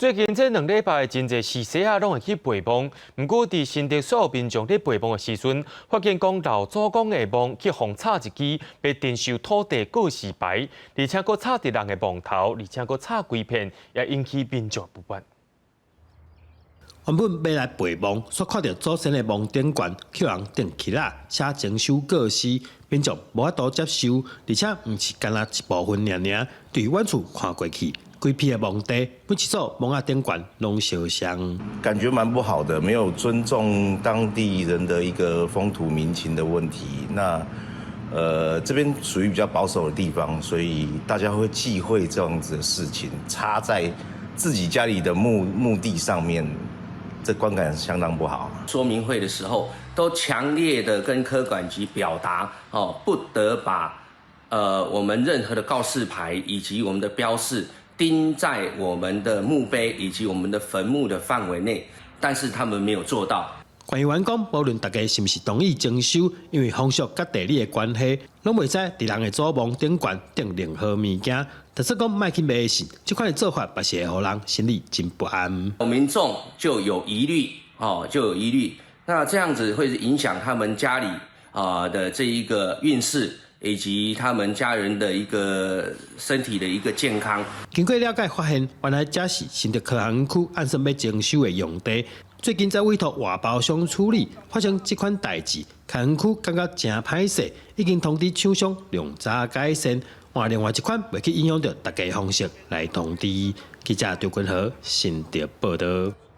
最近這兩禮拜，真濟時勢仔攏會去陪墓。毋過，佇新竹所有民眾咧陪墓的時陣，發現講老祖公的墓去予插一支欲徵收土地告示牌，而且閣插佇人的墓頭，而且閣插規片，也引起民眾不滿。原本欲來陪墓，煞看著祖先的墓頂懸予人釘旗仔，寫徵收告示，民眾無法度接受，而且毋是干焦一部分爾爾，對遠處看過去，規片的墓地，每一組墓仔頂懸攏相像。感覺蠻不好的，沒有尊重當地人的一個風土民情的問題。那，這邊屬於比較保守的地方，所以大家會忌諱這樣子的事情，插在自己家裡的墓地上面，這觀感相當不好。說明會的時候，都強烈的跟科管局表達，哦，不得把，我們任何的告示牌以及我們的標示釘在我們的墓碑以及我們的墳墓的範圍內，但是他們沒有做到。官員講，無論大家是毋是同意徵收，因為風俗佮地理的關係，攏袂使佇人的祖墓頂懸釘任何物件。但是講莫去迷信，這款的做法嘛是會予人心裡真不安。民眾就有疑慮，哦，就有疑慮。那這樣子會影響他們家裡啊的這一個運勢，以及他們家人的一個身體的一個健康。經過了解發現，原來這是新竹科學園區按算欲徵收的用地，最近才委託外包商處理，發生這款代誌，科學園區感覺誠歹勢，已經通知廠商量早改善，換另外一款袂去影響著大家方式來通知。記者張君和新竹報導。